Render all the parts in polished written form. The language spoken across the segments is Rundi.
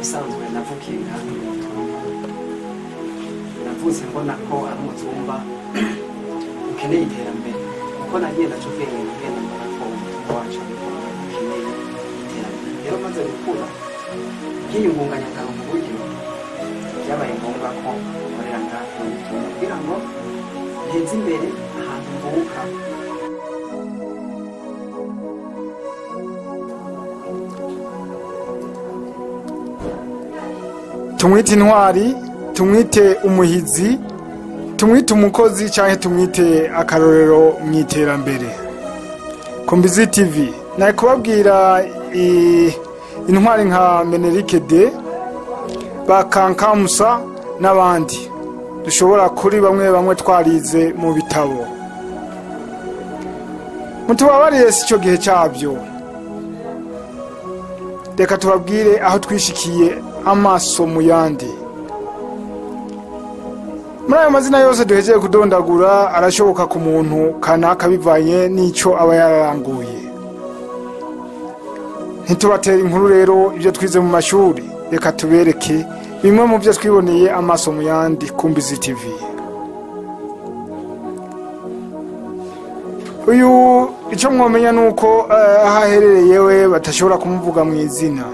Bisanzwe navukiye ngaha mu mutumba, navutse mbona ko ari umutumba ukeneye iterambere, kuko nagiye ndaca ubwenge, ngenda mbona ko umutumba wacu ukeneye iterambere. Rero maze gukura nkiyungunganya nkaronka uburyo, byabaye ngombwa ko nkorera ngaha mu mutumba kugira ngo nteze imbere ahantu mvuka. Tumwite intwari, tumwite umuhizi, tumwite umukozi cyangwa tumwite akarorero mu iterambere. Kumbizi TV nari kubabwira intwari nka Menerike de bakankamusa n'abandi dushobora kuri bamwe bamwe twarize mu bitabo. Mutubabariye si cyo gihe cyabyo, reka tubabwire aho twishikiye amaso mu yandi. Muri ayo mazina yose duhejeye kudondagura arashoboka ku muntu kanaka bivanye n'icyo aba yararanguye. Ntitubatera inkuru rero ibyo twize mu mashuri, reka tubereke bimwe mu byo twiboneye amaso mu yandi. Kumbizi TV, uyu icyo mwomenya ni uko aho aherereye we batashobora kumuvuga mu izina,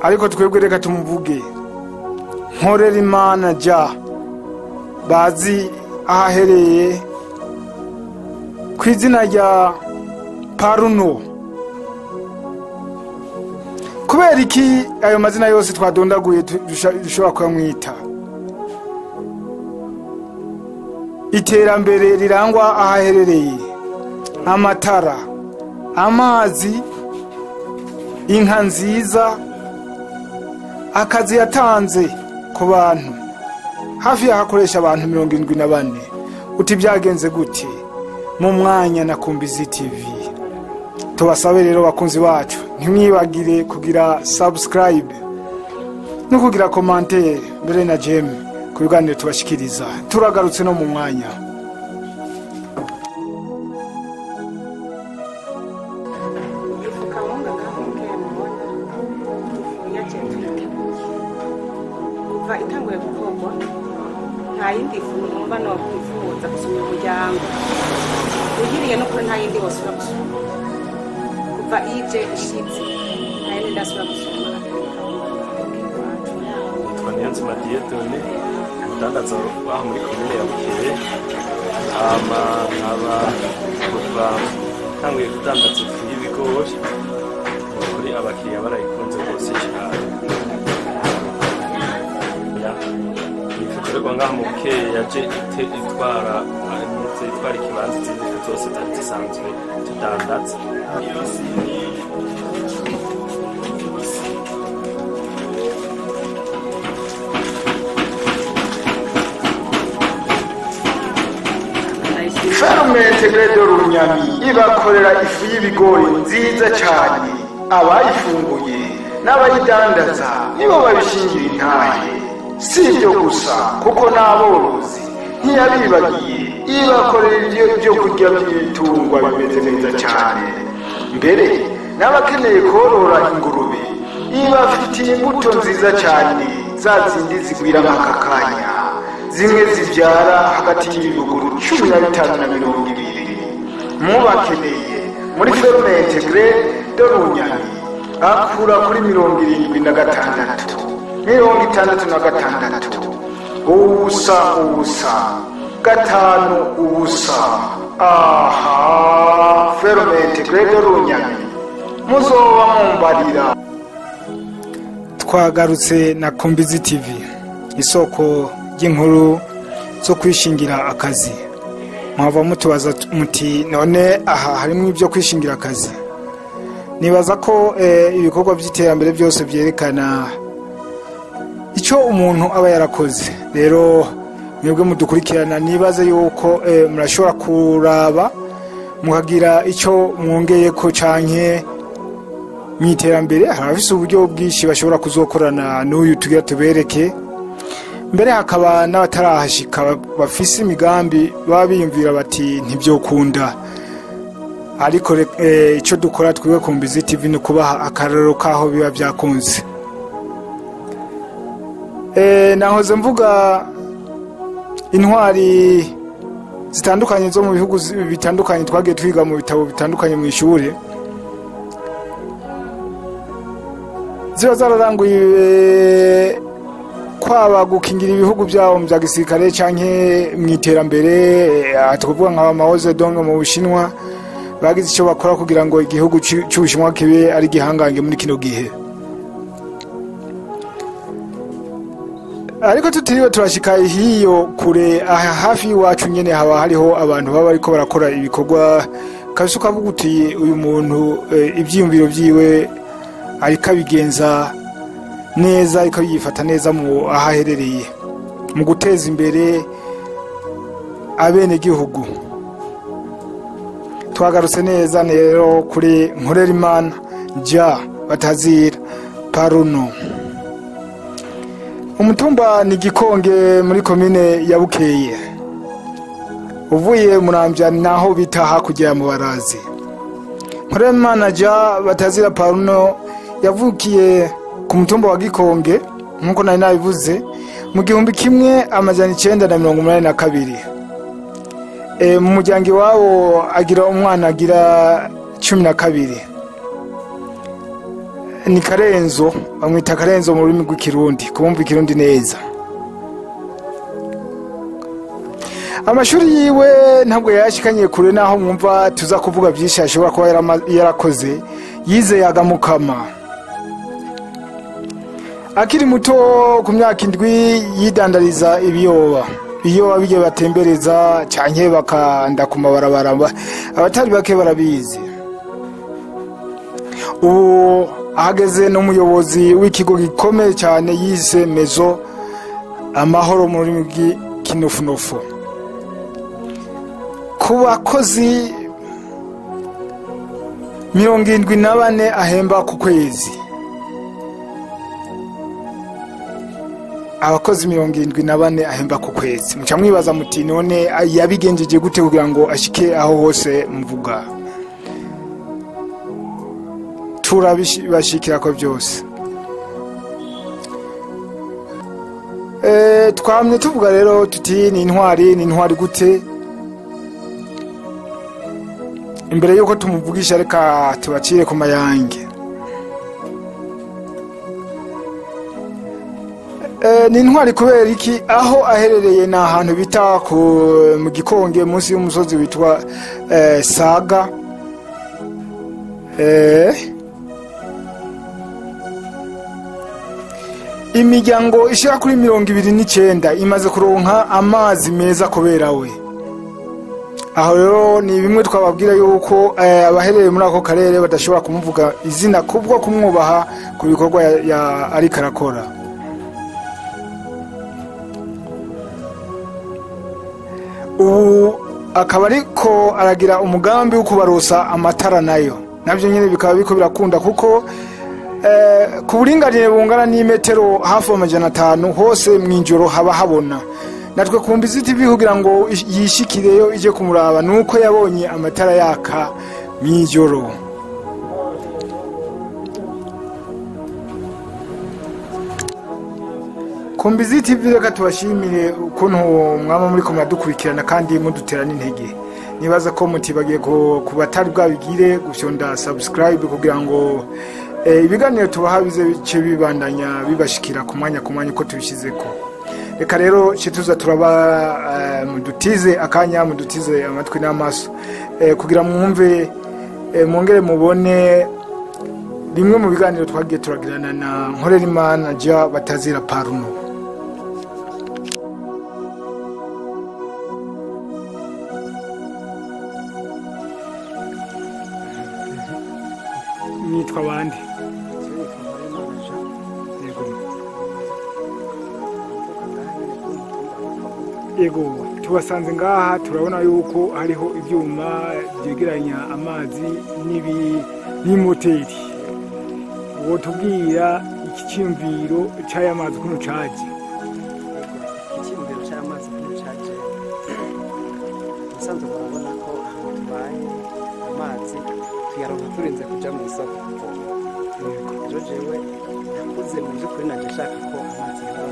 ariko twebwe reka tumuvuge. Nkorera Imana ja bazi aho aherereye ku izina rya Paruno. Kubera iki ayo mazina yose twadondaguye dushobora kuyamwita? Iterambere rirangwa aho aherereye, amatara, amazi, inka nziza, akazi yatanze ku bantu hafi yahakoresha abantu 74. Uti byagenze gute? Mu mwanya na Kumbizi TV tubasabe rero bakunzi bacu, ntimwibagire kugira subscribe no kugira commentaire mbere na j'aime ku biganiro tubashikiriza. Turagarutse no mu mwanya. Ifu kawunga gahunge mubona ifu yaje tuyiteguye kuva itanguye gukorwa, nta yindi fu numva no kwifuza gusumira umuryango uyiriye, no kuri nta yindi wosubira gusuma. Kuva ije ishitse nta yindi ndasubira gusuma atari kawunga gahunge iwacu. Nitwa Niyonzima Dieudonné, umudandaza waho muri komine ya Bukeye. Hama nkaba kuva ntanguye kudandaza ifu y'ibigori, kuri abakiriya barayikunze rwose cyane. Ifu ikorerwa ngaha mu Bukeye yaje itwara itwara ikibanza izindi fu zose zari zisanzwe tudandaza. Ferme Intégrée de Runyami ibakorera ifu y'ibigori nziza cyane, abayifunguye n'abayidandaza nibo babishingira intahe. Si ibyo gusa, kuko n'aborozi ntiyabibagiye, ibakorera ibyo kurya by'ibitungwa bimeze neza cyane. Mbere n'abakeneye korora ingurube, ibafitiye imbuto nziza cyane, za zindi zigwira nk'aka kanya, zimwe zibyara hagati y'ibibuguru 15 na 20. Mubakeneye muri Ferme Intégrée de Runyami, akura kuri 76 66 0 0 5 0. Aha Ferme Intégrée de Runyami muzoba mumbarira. Twagarutse na Kumbizi TV, isoko ry'inkuru zo kwishingira akazi. Mwava mutubaza muti none aha harimo ibyo kwishingira akazi? Nibaza ko ibikorwa by'iterambere byose byerekana icyo umuntu aba yarakoze. Rero mwebwe mudukurikirana, nibaze yuko murashobora kuraba mukagira icyo mwongeye ko canke mu iterambere. Hari abafise uburyo bwinshi bashobora kuzokorana n'uyu tugira tubereke, mbere hakaba n'abatarahashika bafise imigambi baba biyumvira bati ntibyokunda. Ariko icyo dukora twiwe ku Mbizi TV ni ukubaha akarorero k'aho biba byakunze. Nahoze mvuga intwari zitandukanye zo mu bihugu bitandukanye twagiye twiga mu bitabo bitandukanye mu ishuri, ziba zararanguye kwaba gukingira ibihugu byabo mu bya gisirikare canke mu iterambere. Tukuvuga nka Mao Zedong mu Bushinwa, bagize icyo bakora kugira ngo igihugu cy'Ubushinwa kibe ari gihangange muri kino gihe. Ariko tutiriwe turashika hiyo kure, aha hafi iwacu nyene haba hariho abantu baba bariko barakora ibikorwa kabisa ukavuga uti uyu muntu ivyiyumviro vyiwe ariko abigenza neza, ariko yifata neza mu aho aherereye mu guteza imbere abenegihugu. Twagarutse neza rero kuri Nkorerimana Ja batazira Paruno. Umutumba ni Gikonge muri komine ya Bukeye, uvuye Muramvya naho bita hakurya ya Mubarazi. Nkorerimana Ja batazira Paruno yavukiye ku mutumba wa Gikonge nkuko nari nabivuze mu 1982. Mu muryango iwabo agira umwana agira 12, ni Karenzo, bamwita Karenzo mu rurimi rw'ikirundi kubumva ikirundi neza. Amashuri yiwe ntabwo yayashikanye kure, naho mwumva tuza kuvuga byinshi ashobora kuba yarakoze. Yize yagamukama akiri muto, ku myaka 7 yidandariza ibiyoba. Iyo abige batembereza canke bakanda ku mabarabara, abatari bake barabizi. Ubu ahageze n'umuyobozi w'ikigo gikomeye cyane yise Mezo Amahoro mu rurimi rw'ikinofunofu. Ku bakozi 74 ahemba ku kwezi, abakozi 74 ahemba ku kwezi. Muca mwibaza muti none yabigenjeje gute kugira ngo ashike aho hose mvuga? Turabashikira ko byose. Twamye tuvuga rero tuti ni intwari, ni intwari gute? Imbere yuko tumuvugisha reka tubacire ku mayange. Ni intwari kubera iki? Aho aherereye ni ahantu bita mu Gikonge munsi y'umusozi witwa Saga. Imiryango ishira kuri 29 imaze kuronka amazi meza kubera we. Aho rero ni bimwe twababwira yuko abaherereye muri ako karere badashobora kumuvuga izina kubwo kumwubaha ku bikorwa ariko arakora. Ubu akaba ariko aragira umugambi wo kubarosa amatara, nayo nabyo nyine bikaba biko birakunda kuko ku buringanire bungana n'imetero hafi 500 hose mw'ijoro haba habona. Natwe ku Mbizi TV kugira ngo yishikireyo ije kumuraba nuko yabonye amatara yaka mw'ijoro. Ku Mbizi TV reka tubashimire ukuntu mwama muri ko muradukurikirana kandi mudutera n'intege. Nibaza ko mutibagiye ku batari bwabigire gufyonda subscribe kugira ngo ibiganiro tubaha bize bice bibandanya bibashikira ku mwanya ku mwanya uko tubishizeko. Reka rero tuza turaba mudutize akanya, mudutize amatwi n'amaso kugira mwumve, mwongere mubone bimwe mu biganiro twagiye turagirana na Nkorerimana Ja batazira Paruno. Nitwa bande? Yego, tubasanze ngaha turabona yuko hariho ibyuma byegeranya amazi n'imoteri. Wotubwira iki cyumviro cy'aya mazi kuno caje? Icyumviro cy'aya mazi kuno caje, musanzwe murabona ko ahantu tubaye amazi kuja mu isoko kuvoma. Rero jewe nakuze mu by'ukuri nanje nshaka ko amazi yaba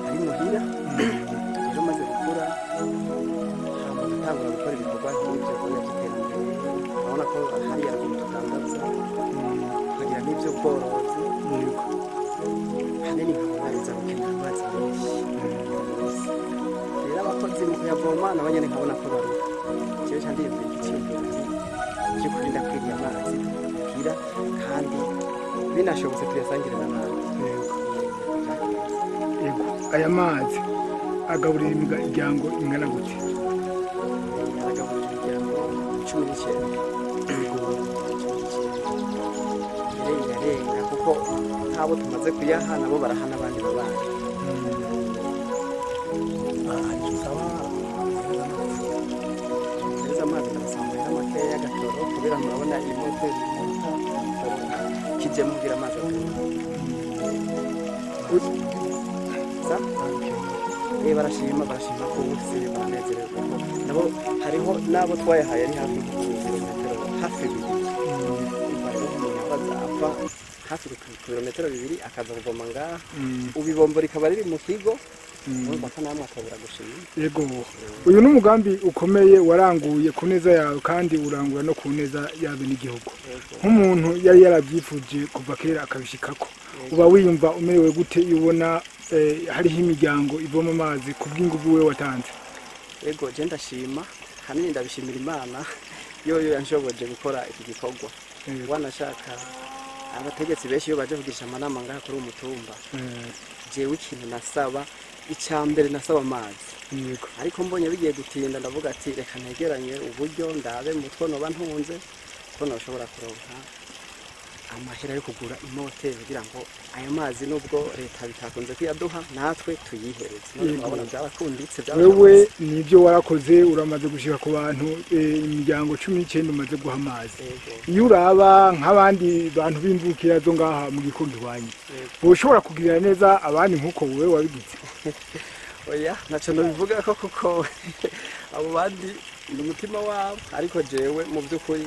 ari muhira. Rero maze gukura hama ndatangura gukora ibikorwa nk'ibyo kubona by'iterambere. Urabona ko hariya ruguru tudandaza, tukagira n'iby'ubworozi. Hanini nkabona biza gukenera amazi menshi. Rero abakozi mu kuyavoma nabo nyene nkabona ko baruha. Jewe ca ndiyumvira igiciyumviro nti by'ukuri ndakwiriye amazi muhira, kandi binashobotse tuyasangire n'abandi. Yego, aya mazi agaburira imiryango ingana gute? Aragaburira imiryango 19. Mbere irarenga kuko nk'abo tumaze kuyaha nabo baraha n'abandi babana. Gereza amazi ndabasaba amahera makeya y'agatoro, kubera murabona iyi moteri igitoro kijemo kugira amazi aduga. Sa? Barashima, barashima rwose, baranezerewe kuko nabo hariho n'abo twayahaye ari hafi ku birometero hafi 2. Umva rero umuntu abaza ava hafi ku birometero 2 akaza kuvoma ngaha, ubu ibombo rikaba riri mu kigo, urumva ko namwe akabura gushima. Yego, uyu ni umugambi ukomeye waranguye ku neza yawe kandi urangura no ku neza y'abenegihugu. Nk'umuntu yari yarabyifuje kuva kera akabishikako, uba wiyumva umerewe gute iyo ubona hariho imiryango ivoma amazi ku bw'inguvu we watanze? Yego, je ndashima, hanini ndabishimira Imana yoyo yanshoboje gukora iki gikorwa. Wanashaka abategetsi benshi iyo baje kugisha amanama ngaha kuri umutumba, jewe ikintu nasaba, icya mbere nasaba amazi. Ariko mbonye bigiye gutinda ndavuga ati reka ntegeranye uburyo ndabe mutwo noba ntunze ko noshobora kuronka amahera yo kugura imoteri kugira ngo aya mazi nubwo leta bitakunze kuyaduha natwe tuyihereze. None murabona byarakunditse, Wewe nibyo warakoze, uramaze gushika ku bantu imiryango 19 umaze guha amazi. Iyo uraba nk'abandi bantu b'imvukira zo ngaha mu gikongi wanyu, boshobora kugirira neza abandi nkuko wewe wabigize? Oya, naco nobivuga ko kuko abo bandi ni umutima wabo, ariko jewe mu by'ukuri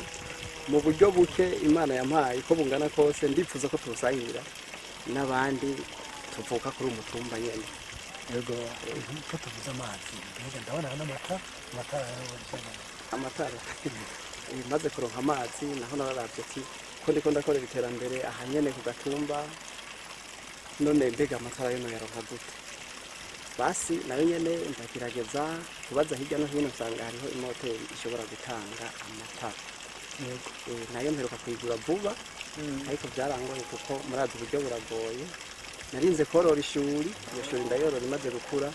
mu buryo buke Imana yampaye ko bungana kose ndipfuza ko tubusangira n'abandi tuvuka kuri umutumba nyene. Yego, ko tuvuze amazi, mbega ndabona n'amata, amatara amatara. Maze kuronka amazi naho nararavye ati ko ndiko ndakorera iterambere aha nyene ku gatumba, none mbega amatara yo noyaronka gute? Basi nayo nyene ndagerageza kubaza hirya no hino, nsanga hariho imoteri ishobora gutanga amatara. Nayo mperuka kuyigura vuba, ariko byarangoye kuko murazi uburyo buragoye. Narinze korora ishuri, iyo shuri ndayorora imaze gukura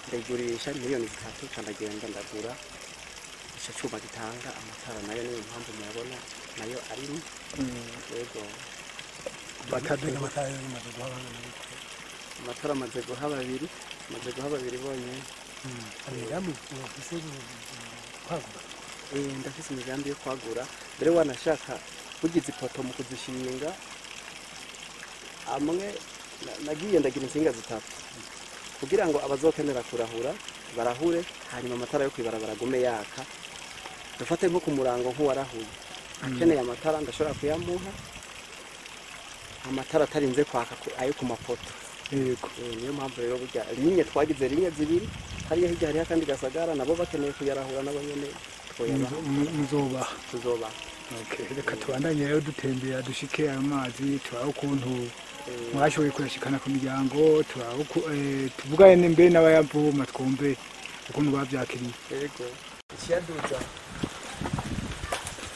ndayigurisha 3 miliyoni, ca ndagenda ndagura ico cuma gitanga amatara, nayo niyo mpamvu muyabona nayo arimo. Yego. Mbega amatara yo imaze guha abana muri Amatara amaze guha babiri, amaze guha babiri bonyene. Hari imigambi ufise kwagura? Ndafise imigambi yo kwagura, mbere wanashaka bugize ipoto mu kuzishinga amwe nagiye ndagira insinga 3 kugira ngo abazokenera kurahura barahure, hanyuma amatara yo kwibarabara agume yaka. Dufate nko ku murango nk'uwarahuye akeneye amatara ndashobora kuyamuha, amatara atarinze kwaka ayo ku mapoto. Niyo mpamvu rero burya ligne twagize ligne 2 hariya hirya hariho akandi gasagara, nabo bakeneye kuyarahura nabo nyene twoyabaha. Muzobaha? Tuzobaha. Okay, reka tubandanye rero dutembera dushike ayo mazi, turabe ukuntu mwashoboye kuyashikana ku miryango, turabe tuvugane mbe n'abayavoma twumve ukuntu bavyakiriye. Yego, ikiyaduza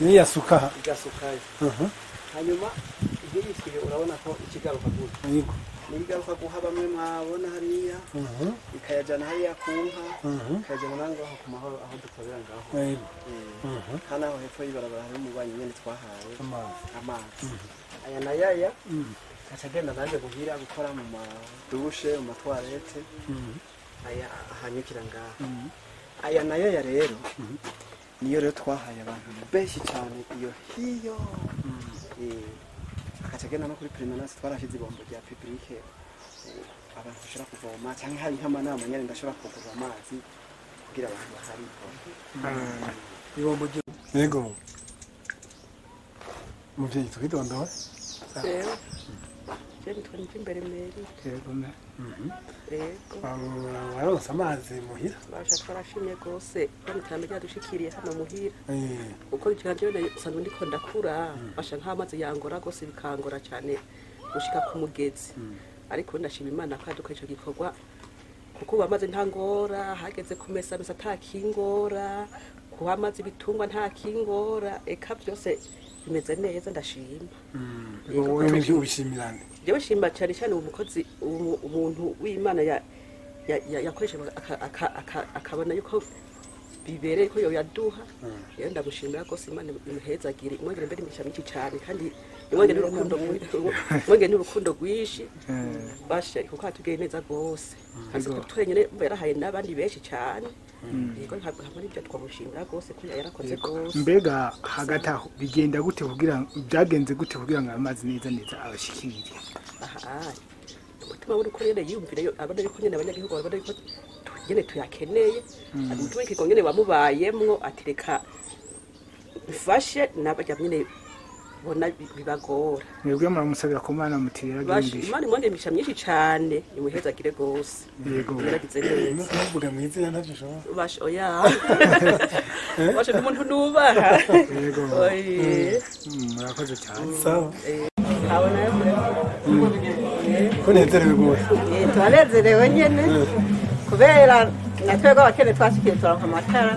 niyo yasuka igasukayo, hanyuma nk'iyi urabona ko ikigaruka gutya, niyo igaruka guha bamwe mwabona hariya, ikayajana hariya ku nka, ikayajana nangaho ku mahoro aho dukorera ngaho. Kandi aho hepfo y'ibarabara hariho umubanyi nyene twahawe amazi. Amazi aya na yaya aca agenda naje guhira gukora mu madushe, mu matwarete, aya ahanyukira ngaha. Aya nayo ya rero niyo rero twahaye abantu benshi cyane iyo hiyo. Akaca agenda no kuri permanence, twarashize ibombo rya public, abantu bashobora kuvoma, cyangwa hari nk'amanama nyene ndashobora kugura amazi kugira abantu bahari. Ibombo. Yego. Umuvyeyi twidondora. Jewe je nitwa Nijimbere Meri. Yego. Yego. Waronse amazi muhira? Basha, twarashimye rwose kubona iterambere ryadushikiriye hano muhira, kuko jewe nsanzwe ndiko ndakura, basha, nk'amazi yangora rwose, bikangora cyane gushika ku mugezi, ariko ndashima Imana ko yadukoze ico gikorwa, kuko ubu amazi ntangora, hageze kumesa mesa ntakingora, kuha amazi ibitungwa ntakingora, eka byose bimeze neza, ndashima. Wowe nivyo ubishimirane? Jewe shima cyane cyane uwo mukozi, umuntu w'Imana yakoresheje akabona yuko bibereye ko yoyaduha. Rero ndamushimira rwose, Imana imuhezagire, imwongere mbere imigisha myinshi cyane, kandi imwongere n'urukundo rwinshi, basha, kuko atubwiye neza rwose, kandi si twenyine, umva yarahaye n'abandi benshi cyane. Yego, ntabwo hamwe n'ibyo twamushimira rwose ko yarakoze rwose. Mbega hagati aho bigenda gute, kugira byagenze gute kugira ngo amazi neza neza abashikire? Aha umutima w'uruko nyene yiyumvire yo abona yuko nyene abanyagihugu babona yuko nyene tuyakeneye, umutima w'ikigo nyene wamubayemwo, ati reka mfashe n'abarya nyene bona bibagora. Mwebwe muramusabira ku Mana muti rero Basha, agendesha. Imana imwongere imigisha myinshi cane, imuhezagire rwose. Yego. Yaragize neza. Kuvuga mu izina ntavyo ushobora? Basha, oya, basha, ni umuntu nubaha. Yego. Oye. Murakoze cyane. Sawa. Abona. Ko nezerewe rwose. Turanezerewe nyene, kubera na twebwe abakene twashikiye turonka amatara,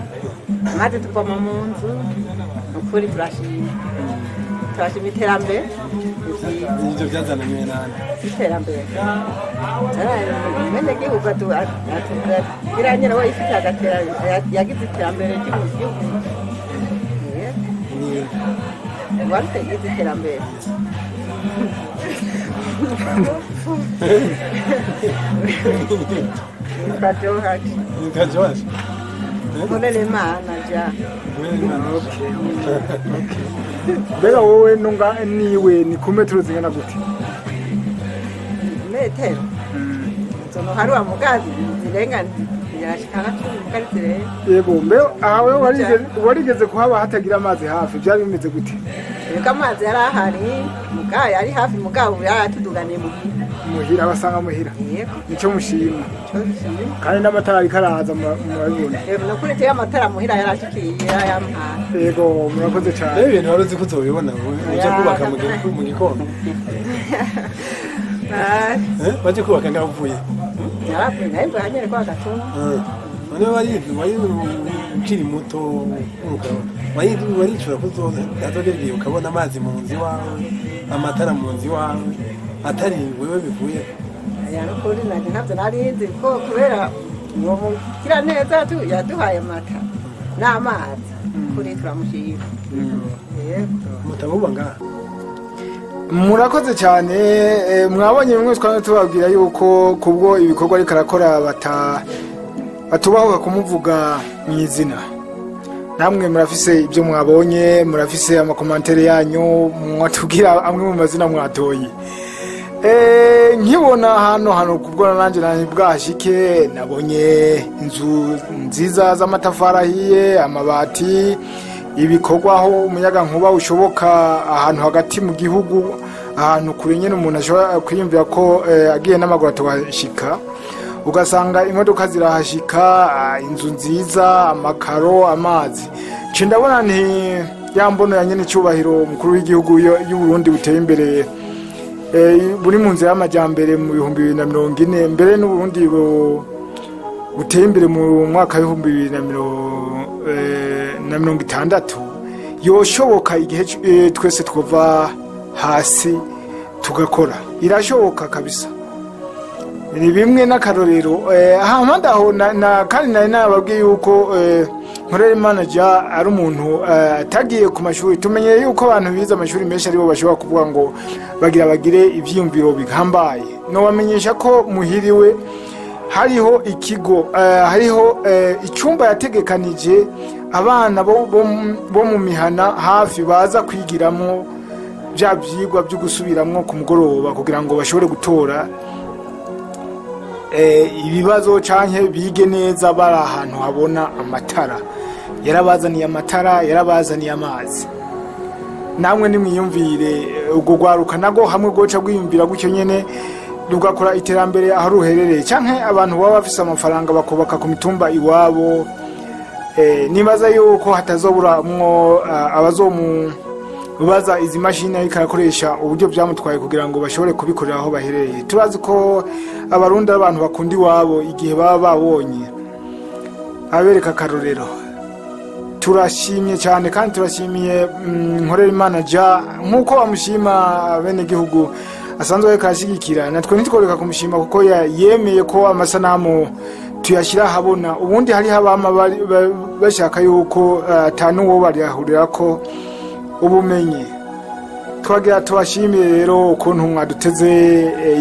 amazi tuvoma mu nzu. Ni ukuri turashima, turashima iterambere, ni vyiza. Ivyo byazananiwe nande? Iterambere mwene gihugu atugira nyene we ifite agatera yagize iterambere ry'igihugu. Ni Waritegize iterambere. Nitwa Johati. Nitwa Joash. Nkorera Imana ja. Mbega wowe nunga niwe ni ku metero zingana gute? Metero zonoharura mugazi zirenga, zirashika nka 10 mugari zirenga. Yego, mbe ahawe warigeze kuhaba hatagira amazi hafi, byari bimeze gute? Reka, amazi yari ahari muga yari hafi, mugabo yaratuduganiye muhira. Muhira, abasanga muhira. Yego. Nicyo mushima? Cyo dushima. Kandi n'amatara ariko araza, murabibona? Yego, no kuri teye amatara muhira yarashikiye, yarayampaye. Yego, murakoze cyane. Rero ibintu wari uzi ko uzobibona uje kubaka mu gikondo? Eh, waje kubaka ngaho uvuye? Yaravuye nawe, mvuye nyene kwa Gatumba. None wari ukiri muto, umugabo wari waricura ko uzogera igihe ukabona amazi mu nzu iwawe, amatara mu nzu iwawe, atari wewe bivuye? Ya, nukuri nanje ntavyo nari nzi ko kubera uwo mugira neza yaduhaye amata n'amazi, kuri turamushima. Yego. Mutabuba ngaha. Murakoze cyane. Mwabonye bimwe twari tubabwira yuko kubwo ibikorwa ariko arakora batubahuka kumuvuga mu izina. Namwe murafise ibyo mwabonye, murafise ama commentaires yanyu, mwatubwira amwe mu mazina mwatoye. Nkibona hano kubwo nanjye nani bwashike, nabonye inzu nziza z'amatafari ahiye, amabati, ibikorwa aho umuyaga nkuba ushoboka ahantu hagati mu gihugu, ahantu kure nyine umuntu ashobora kwiyumvira ko agiye n'amaguru atahashika, ugasanga imodoka zirahashika, inzu nziza, amakaro, amazi. Nce ndabona nti ya mbono ya nyene icyubahiro umukuru w'igihugu y'u Burundi buteye imbere, buri mu nzira y'amajyambere mu 2040, mbere n'Uburundi buteye imbere mu mwaka w'2060, yoshoboka igihe twese twova hasi tugakora. Irashoboka kabisa, ni bimwe n'akarorero. Ahampande aho kandi nari nababwiye yuko Nkorera Imana ja ari umuntu atagiye ku mashuri. Tumenyeye yuko abantu bize amashuri menshi aribo bashobora kuvuga ngo bagira bagire ivyiyumviro bihambaye. Nobamenyesha ko muhiriwe hariho ikigo, hariho icyumba yategekanije abana bo mu mihana hafi baza kwigiramo bya byigwa byo gusubiramwo ku mugoroba, kugira ngo bashobore gutora ibibazo canke bige neza bari ahantu habona amatara. Yarabazaniye amatara, yarabazaniye amazi. Namwe nimwiyumvire ubwo rwaruka nago hamwe rwoca rwiyumvira gutyo nyene, rugakora iterambere aho ruherereye, canke abantu baba bafise amafaranga bakubaka ku mitumba iwabo. Nibaza yuko hatazoburamwo abazomubaza izi mashini ariko arakoresha, uburyo byamutwaye kugira ngo bashobore kubikorera aho baherereye. Turazi ko Abarundi ari abantu bakunda iwabo igihe baba babonye abereka akarorero. Turashimye cyane kandi turashimiye Nkorerimana Ja, nk'uko bamushima bene gihugu asanzwe ariko arashyigikira. Natwe ntitworeka kumushima kuko yemeye ko amasanamu tuyashyira ahabona. Ubundi hariho abama bashaka yuko ata n'uwo bariyahurira ko ubumenyi. Twagira tubashimire rero ukuntu mwaduteze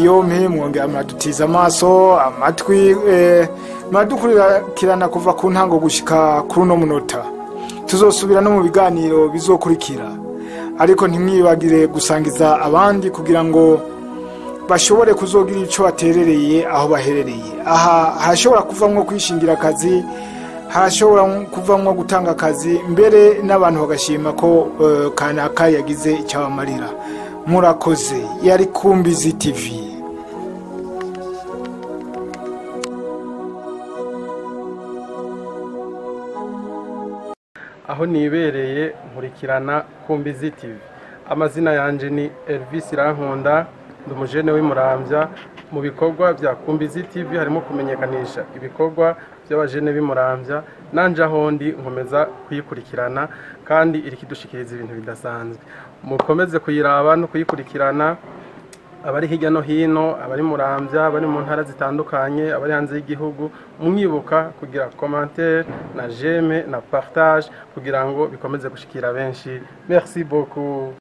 yompi, mwongera muradutiza amaso, amatwi, muradukurikirana kuva ku ntango gushika kuri uno munota. Tuzosubira no mu biganiro bizokurikira, ariko ntimwibagire gusangiza abandi kugira ngo bashobore kuzogira ico baterereye aho baherereye. Aha harashobora kuvamwo kwishingira akazi, harashobora kuvamwo gutanga akazi, mbere n'abantu bagashima ko kanaka yagize icyo abamarira. Murakoze. Yari Kumbizi TV. Aho nibereye nkurikirana Kumbizi TV. Amazina yanje ni Elvis Irankunda, ndi umujene w'Imuramvya. Mu bikorwa bya Kumbizi TV harimo kumenyekanisha ibikorwa by'abajene b'Imuramvya. Nanje aho ndi nkomeza kuyikurikirana kandi iri kidushikiriza ibintu bidasanzwe. Mukomeze kuyiraba no kuyikurikirana, abari hirya no hino, abari Muramvya, abari mu ntara zitandukanye, abari hanze y'igihugu, mwibuka kugira commentaire na j'aime na partage kugira ngo bikomeze gushikira benshi. Merci beaucoup.